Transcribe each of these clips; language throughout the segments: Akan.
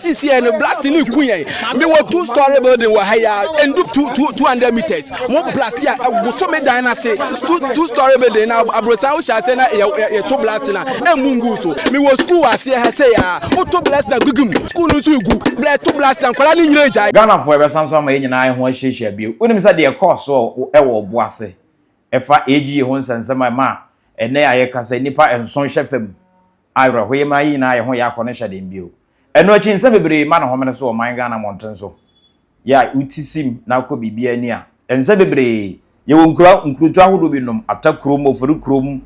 Sisi no blast ne ku yɛn. Mewɔ 2 story building wɔ ha yi a ɛndu 200 meters. Mo blast a ɛwoso me dan n'ase. 2 story building na aborosan wohyɛ ase na yɛto blast na ɛmu ngu so. Mewɔ school wɔ aseɛ ha sɛ a woto blast na gugum school no nso egu blɛ to blast na nkwadaa ne nyina gyae. Ghanafoɔ, ɛbɛsan so ama yɛn nyinaa ho ahyiahyia bio. Wonim sɛ deɛ ɛkɔɔ so ɛwɔ ɔbo ase ɛfa AGA ho nsɛnsɛm a ɛma ɛnɛ a yɛkasa nnipa 7 hyɛ fam awerɛhoyɛ ma yi nyinaa yɛ ho yɛ akɔ no hyɛ den bio. Ɛno akyi, nsɛm bebree ma ne homene so wɔ ɔman Ghana mmɔnten so yɛ a woti sim na akɔ biribi ani a nsɛm bebree. Yɛwɔ nkura nkurotu ahodoɔ bi nom, Ata kurom, Ofori kurom,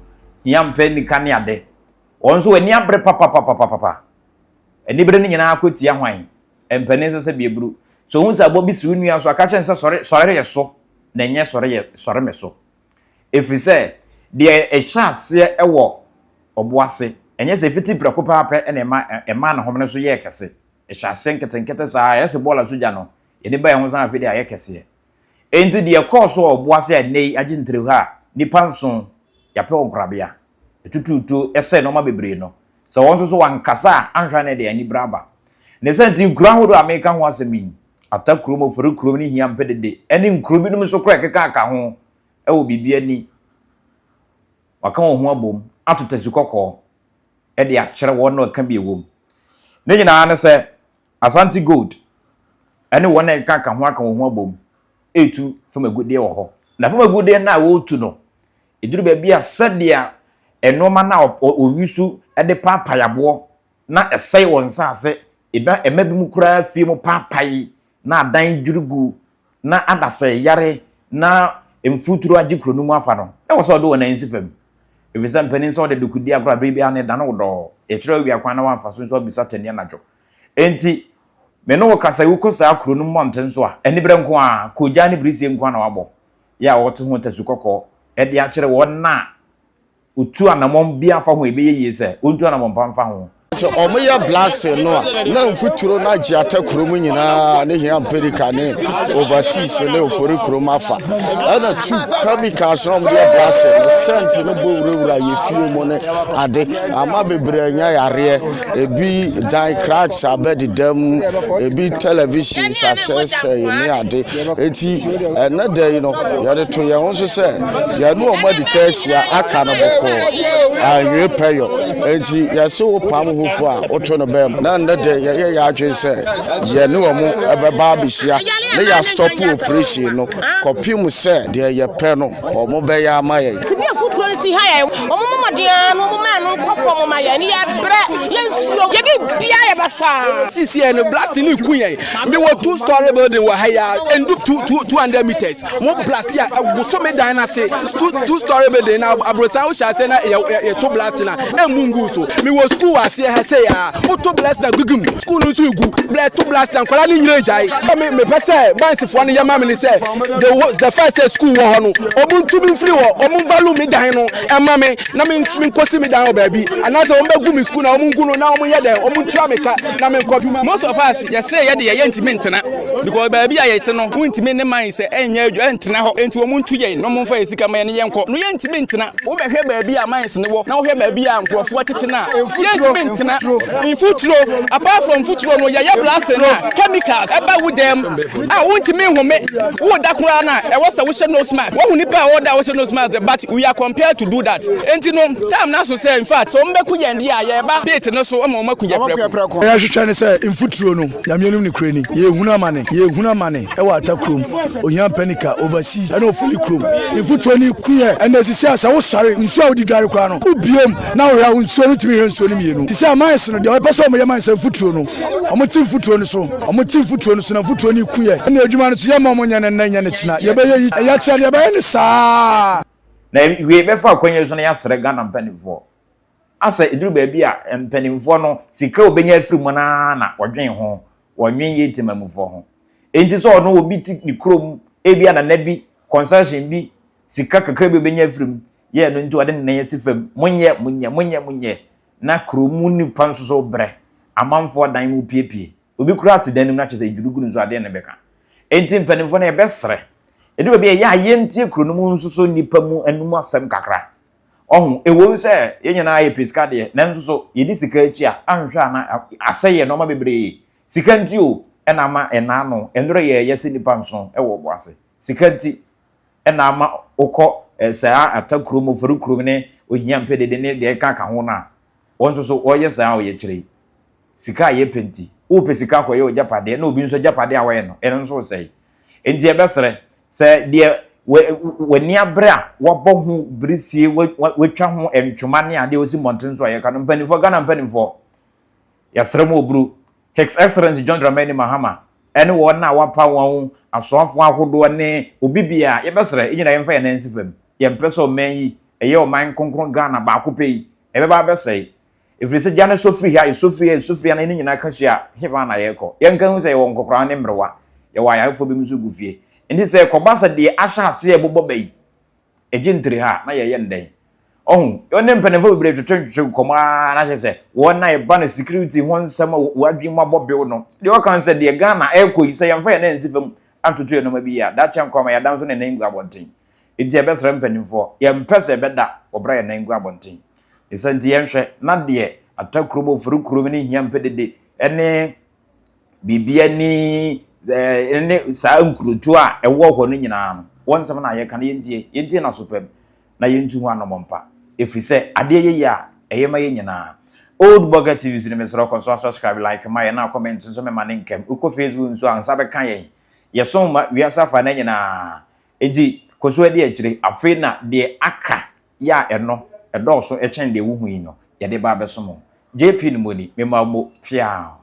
hia mpɛ nika ne ade. Wɔn nso w'ani abere papapapapapa. Anibere no nyinaa kɔ tia hwan? Mpanin sɛ bieburu so ohun sɛ abɔ bi si wo nua so aka kyerɛ sɛ sɔre sɔre yɛ so na ɛnyɛ sɔre yɛ sɔre me so, ɛfiri sɛ deɛ ɛhyɛ aseɛ ɛwɔ ɔbo ase ɛnyɛ sɛ fiti prɛko paapɛ ɛna ɛma ne homene so yɛɛ kɛse. Ɛhyɛ aseɛ nketenkete saa, ɛyɛ sɛ bɔɔla so gya no yɛde ba yɛn ho san. Afei deɛ ayɛ kɛseɛ. Enti deɛ ɛkɔɔ so wɔ ɔbo ase a ɛnɛ yi agye ntiri hɔ a nipa 7 yɛapɛ wɔ nkorabea ɛtutuutuo ɛsɛ nneɛma bebree no sɛ wɔn nso so wankasa a anhwɛ ne deɛ ani bere aba ne sɛ. Nti nkuro ahodoɔ a meka ho asɛm yi, Ata kurom, Ofori kurom ne hia mpɛ dede ɛne nkuro binom nso kora ɛkeka aka ho ɛwɔ biribi ani waka wɔn ho abom ato tasi kɔkɔɔ ɛde akyerɛ wɔn na ɔka bi ɛwɔ mu ne nyinaa ne sɛ Asante Gold ɛne wɔn a ɛka aka ho aka wɔn ho abom etu fam agudeɛ wɔ hɔ. Na fam agudeɛ no a wɔretu no, ɛduru baabi a sɛdeɛ nneɛma no a ɔwi so de paapae aboɔ na ɛsɛe wɔn nsaase, ɛma bi mu koraa fie mu paapae na adan dwiri gu na adasɛ yare na mfuturo agye kuro no mu afa no, ɛwɔ sɛ ɔde wɔn nan si fam, ɛfiri sɛ mpanin sɛ ɔde dukudi agorɔ abere biara ne dane wo dɔɔ yɛkyerɛ awia kwan na wamfa so nso abisa tani anadwo. Enti me ne wo kasa yi, wokɔ saa kuro no mmɔnten so a, aniberɛ nko a kogya ne birisie nko a na wabɔ yɛ a wɔte ho tasu kɔkɔɔ ɛde akyerɛ wɔn na otu anammɔn bi afa ho. Ɛbɛyɛ yie sɛ ɔntu anammɔn pa mfa ho. Sɛ ɔmoyɛ blasting no a, na mfuturo no agye Ata kurom nyinaa ne hia mperika ne overseas ne Ofori kurom afa. Ɛna two, chemicals na ɔmode yɛ blasting no, scent no bɔ wurawura yɛ fie mu ne ade ama bebree anya yareɛ. Ebi dan cracks abɛdeda mu, ebi televisions asɛesɛe ne ade. Eti ɛnɛ da yi no, yɛde to yɛn ho so sɛ yɛne wɔn adi ka ahyia aka no bɔkɔɔ anwie pɛyɔ. Enti yɛse wo pam ho fo a woto no bɛn mu na nnɛ de yɛyɛ yɛ adwene sɛ yɛne wɔn ɛbɛba abɛhyia ne yɛastop operation no kɔpem sɛ deɛ yɛpɛ no wɔn bɛyɛ ama yɛn. Bibi afotuo no si ha yɛ wɔn mmɔden ara na wɔn maa no nkɔ fam ma yɛn yɛ brɛ yɛn nsuo yɛ bi bia yɛ basaa. Sisi no blast ne ku yɛn. Mewɔ 2 story building wɔ ha yi a ɛndu 200 meters. Mo blast a ɛwoso me dan n'ase. 2 story building na aborosan wohyɛ ase na yɛto blast na ɛmu ngu so. Mewɔ school wɔ aseɛ ha sɛ a woto blast na gugum school no nso egu blɛ to blast na nkwadaa ne nyina gyae. Mepɛ sɛ bansifoɔ no yɛ ma me ne sɛ the first sɛ school wɔ hɔ no, ɔmo ntumi mfiri hɔ, ɔmo value me dan no ɛma me na me nkɔsi me dan wɔ baabi, anaasɛ ɔmo bɛgu me school na ɔmo ngu no na ɔmo yɛ dɛ ɔmo ntua me ka na me nkɔ. Most of us yɛsɛ yɛde yɛyɛ ntumi ntena because baabi a yɛte no wontumi ne man sɛ ɛnyɛ adwa ɛntena hɔ. Enti wɔn ntu yɛn na wɔn mfa yɛ sika ma yɛn ne yɛn kɔ no. Yɛntumi ntena. Wobɛhwɛ baabi a mines ne wɔ na wohwɛ baabi a nkurɔfoɔ tete no a, yɛntumi ntena. Mfuturo, apart from mfuturo no, yɛyɛ blasting a chemicals ɛba wo dɛm a wontumi nhome. Woda koraa no a, ɛwɔ sɛ wohyɛ nose mask. Wohu nipa a wɔda a wɔhyɛ nose mask, but we are compelled to do that. Enti no time na so sɛ in fact sɛ wɔn bɛku yɛn deɛ a, yɛba pit no so ama wɔn aku yɛ prɛko. Yɛhwehwɛ ne sɛ mfuturo no, Nyame anim ne kura ni, yɛhunu amane, yɛhunu amane ɛwɔ Ata kurom, Ohia Mpanika, overseas ɛne Ofoli kurom. Mfuturo no ku yɛ. Ɛnna sisi a sɛ wosɔre nsuo a wodi dware koraa no, wobiom na wohwɛ a nsuo no tumi hwɛ nsuo no mmienu te sɛ mines no. Deɛ wɔpɛ sɛ ɔmoyɛ mines mfuturo no, ɔmo te mfuturo no so, ɔmo te mfuturo no so na mfuturo no ku yɛ. Ɛna adwuma no so yɛma ɔmo nyɛ no nnɛ, nyɛ no kyena, yɛbɛyɛ yi ɛyɛ kyerɛ no, yɛbɛyɛ no saa. Na wie bɛfa akwanyi so no, yɛasrɛ Ghana mpanimfoɔ asɛ ɛduru baabi a mpanimfoɔ no sika a obɛnya afiri mu naa na wɔdwen ho, wɔnwen yɛ temamufoɔ ho. Enti sɛ ɔno obi te ne kurom, ebi a nana bi concession bi sika kakra bi obɛnya afiri mu yɛ no, nti ɔde ne nan asi fam, monyɛ, monyɛ, monyɛ, monyɛ, na kurom nipa nso so brɛ. Amanfoɔ dan mu piepie, obi koraa te dan no mu na kyerɛ sɛ edwiri gu no so adeɛ ne bɛka. Enti mpanimfoɔ no, yɛbɛsrɛ, ɛduru baabi a ɛyɛ a yɛntie kuro no mu nso so nipa mu anum asɛm kakra. Ɔho ɛwɔ sɛ yɛn nyinaa yɛ pɛ sika deɛ, nanso so yɛdi sika akyi a, ahwehwɛ a na asɛ yɛ nneɛma bebree. Sika nti o, ɛna ama ɛna ano, nnora yɛɛyɛ sɛ nnipa nso wɔ ɔbo ase. Sika nti ɛna ama wokɔ saa ata kurom, ofori kurom ne ohia mpɛdede ne deɛ ɛka ka ho no a, wɔn nso so wɔyɛ saa a ɔyɛkyerɛ yi. Sika a yɛpɛ nti, wopɛ sika akɔyɛ w'agyapadeɛ na obi nso agyapadeɛ a wɔyɛ no, ɛno nso resɛe. Enti yɛbɛsrɛ sɛ deɛ w'ani abere a wabɔ ho birisie, watwa ho ntwoma ne adeɛ osi mmɔnten so a yɛka no, mpanimfoɔ, Ghana mpanimfoɔ, yɛsrɛ mo oburu, His Excellency John Dramani Mahama ɛne wɔn a wapa wɔn asoafoɔ ahodoɔ ne obi biara, yɛbɛsrɛ, yɛn nyinaa yɛmfa yɛn nan nsi fam. Yɛmpɛ sɛ ɔman yi, ɛyɛ ɔman kronkron Ghana baako pɛ yi, ɛbɛba abɛsɛe. Ɛfiri sɛ gya no sɔ firi ha, ɛsɔ firi ha, ɛsɔ firi ha, na ne nyinaa ka hyia a, hefa na yɛrekɔ? Yɛnka nhu sɛ yɛwɔ nkɔkoraa ne mmerewa, yɛwɔ ayarefoɔ binom nso gu fie. Enti sɛ ɛkɔba sɛ deɛ ahyɛ aseɛ rebobɔ ba yi, ɛgye ntiri ha a, na yɛyɛ no dɛn? Ɔho, yɛne mpanimfoɔ bebree twetwetwe nkɔmmɔ ara na kyerɛ sɛ wɔn a ɛba no security ho nsɛm a wɔn adwene mu abɔ bew no, deɛ wɔka ne sɛ deɛ Ghana ɛrekɔ yi, sɛ yɛmfa yɛn nan ansi fam antoto yɛn nneɛma bi yie a, daakye anko ama yɛada nso ne nan ngu abɔnten. Enti yɛbɛsrɛ mpanimfoɔ, yɛmpɛ sɛ ɛbɛda wɔ berɛ a yɛn nan gu abɔnten. Ne saa nti yɛnhwɛ na deɛ ata kurom, ofori kurom ne hia mpɛ dede ne biribi ani ne saa nkurotuo a ɛwɔ hɔ no nyinaa no, wɔn nsɛm na yɛka no yɛntie, yɛntie no aso pam na yɛntu ho anɔmɔ mpa. Ɛfiri sɛ adeɛ yɛ yie a, ɛyɛ ma yɛn nyinaa. Old Burger TV so no mesrɛ kɔ so asubscribe, like ma yɛn na comment nso mema ne nkam. Wokɔ Facebook nso a nsa bɛka yɛn. Yɛsom ma wiase afa no nyinaa. Enti kɔ so di akyire. Afei na deɛ aka yɛ a ɛno ɛdɔɔso kyɛn deɛ wohu yi no, yɛde ba abɛsom wo. JP no moni, mema wo mo. Peaw!